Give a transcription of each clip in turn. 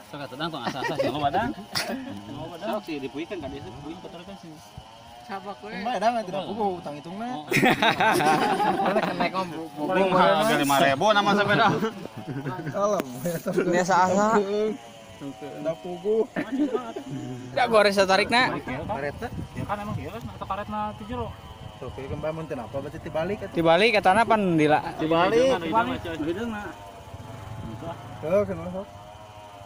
Sok atuh tong asa-asa sih ngomong. Sok sih dipuikeun ka dieu dipuikeun kotor kan sih. Cabak we. Kumaha da tidak puguh utang hitungna. Boleh kena ngomong. Paling harga 5.000 nama sepeda. Kalem. Biasa asa. Da puguh. Da gores tarikna. Karetna. Ya kan emang ieu kan karetna ti jero. Sok ieu kembali mun teu napa berarti tibalik atuh. Tibalik etana pan dila. Tibalik. Hideungna. Heuh kenapa sok?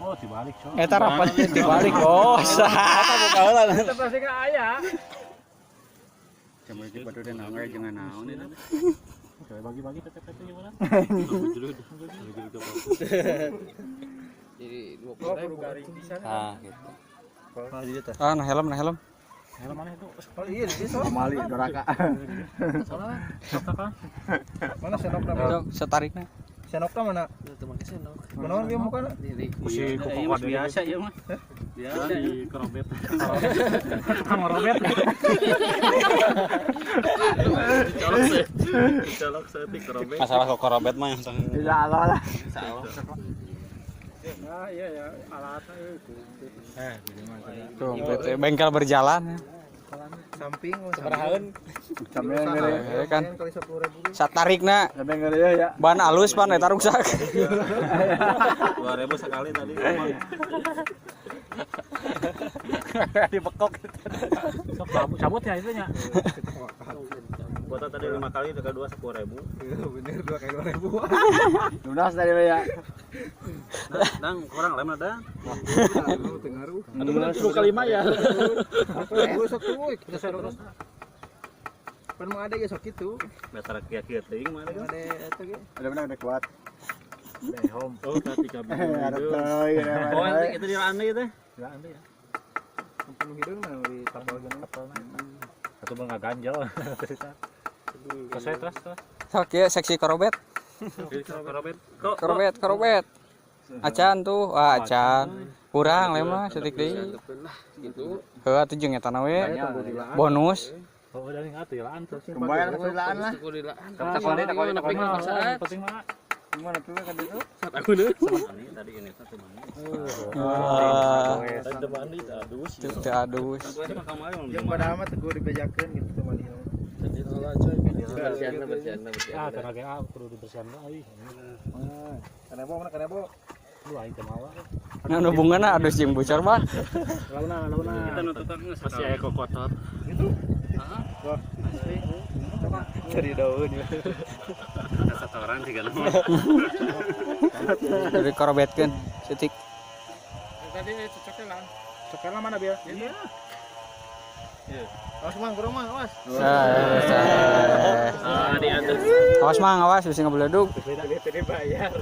Oh, dibalik coy. Eta rapat dibalik. Oh, sah. Eta buka heula. Eta pasti ka aya. Cuma itu batu teh naon jeung naon eta. Coba bagi-bagi tetep teh urang. Jadi 20.000 garing pisan. Ah, gitu. Nah, jadi teh. Ah, nah helm, nah helm. Helm mana itu? Oh iya, di sok. Mali doraka. Mana sendokna? Sok setarikna. Sendokna mana? Teu make sendok. Kunaon dia mukana? Si koko biasa ieu mah. Biasa di kerobet. Kerobet. Dicolok sih. Dicolok setik kerobet. Masalah kok kerobet mah yang sangat. Insyaallah lah. Insyaallah. Nah, iya ya, alatnya itu. Tuh, bengkel berjalan. Samping sabarahaeun. Sampe ngere kan. Kali 10.000. Satarikna. Sampe ngere ya. Ban alus pan eta ruksak. 2.000 sekali tadi. Dibekok. Sok cabut ya itu nya. Kuota tadi 5 kali itu kedua 10.000. Iya bener 2 kali 2.000. Lunas tadi ya. Dang kurang lem ada. Tengaruh. Aduh 2 kali 5 ya. Aku sok tuh kita terus. Pan mah ada ya sok kitu. Meter kieu-kieu teuing mah ada. Ada eta ge. Ada benar ada kuat. Behom. Oh, tadi kabeh. Oh, itu di ande itu. Di ande ya. Penuh hidung mah di tapal gini. Satu mah enggak ganjel. Terus terus. Sok ya seksi korobet. Korobet. Korobet, korobet. Acan tuh, wah acan. Kurang lem lah setik deui. Gitu. Heuh atuh jeung eta we. Bonus. Oh, udah nih atuh ilaan tuh. Kembayan atuh ilaan lah. Takone takone takone penting mah. Gimana tuh kan itu? Saat aku deh. Tadi ini satu mandi. Wah. Tadi mandi adus. Teu adus. Jeung padahal mah teu dibejakeun gitu teu mandi. Bersihan bersihan bersihan. Ah, tenaga kudu dibersihan euy. Kanebo mana kanebo? Lu aing teu mawa. Nah, nu bungana adus jeung bocor mah. Launa launa. Kita nututan geus masih aya kokotor. Gitu. Heeh. Wah, asli. Cari daun ya. Satu orang tiga nama. Dari korobetkeun setik. Tadi cocoknya lah. Cocoknya mana biar? Iya. Iya. Awas mang, kurang mang, awas. Ah, di atas. Awas mang, awas bisa ngebeledug. Beda bayar.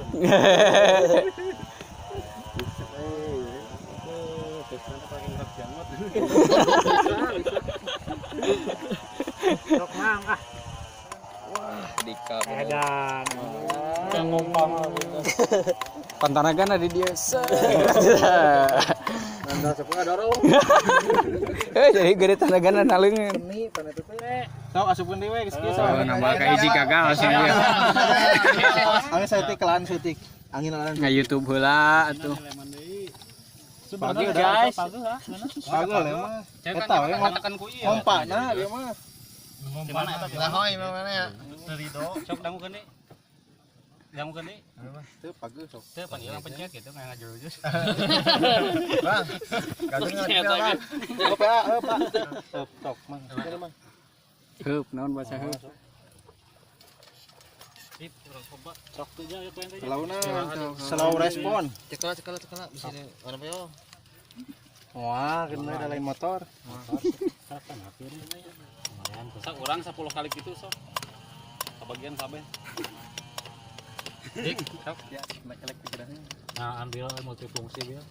Sok mang ah. Wah, dika. Edan. Ngompang. Pantanagan ada dia. Nanda sepuluh dorong. Jadi gede tanagana naleungeun. Seni pan eta teh. Sok asupkeun deui we geus kieu sok. Oh, nambah ka hiji gagal sih dia. Angin saeutik kelaan saeutik. Angin alan. Nga YouTube heula atuh. Pagi guys. Pagel emang. Eta we ngompana ieu mah. Mana eta? Lahoy mana ya? Terido, sok dangukeun deui. Dangukeun deui. Teu pagel sok. Teu pan ieu pencet gitu kayak ngajurujus. Bang. Ganteng ngajurujus. Pak, heup Pak. Sok mang. Mang. Heup naon bahasa heup. Sip, urang coba. Sok teh nya aya teh. Selauna slow respon. Cekala cekala cekala bisa orang yo. Wah, kena ada lain motor. Sok urang 10 kali gitu sok. Kebagian kabeh. Dik, sok. Ya, melek pikirannya. Nah, ambil multifungsi biar.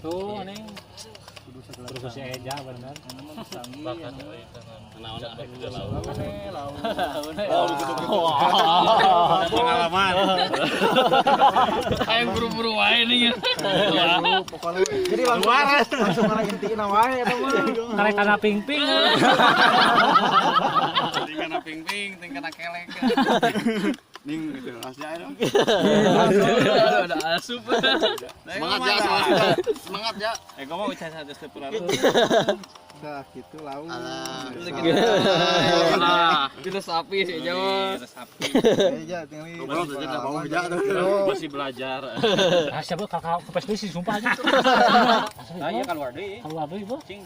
Tuh, nih. Terus si Eja bener. Bahkan Naon pengalaman. Ayo buru-buru wae nih. Jadi langsung malah intina wae eta mah. Karek kana ping-ping. Ting kana ping-ping, ting kana kelek. Ning gitu rasnya itu. Ada asup. Semangat ya, semangat. Semangat ya. Gua mau ucap satu step lalu. Dah gitu lau. Lah, itu sapi sih Jawa. Sapi. Eja tinggal. Masih belajar. Ah, siapa kakak kepes deui sih sumpah aja. Nah, iya keluar deui. Keluar deui, Bos. Cing.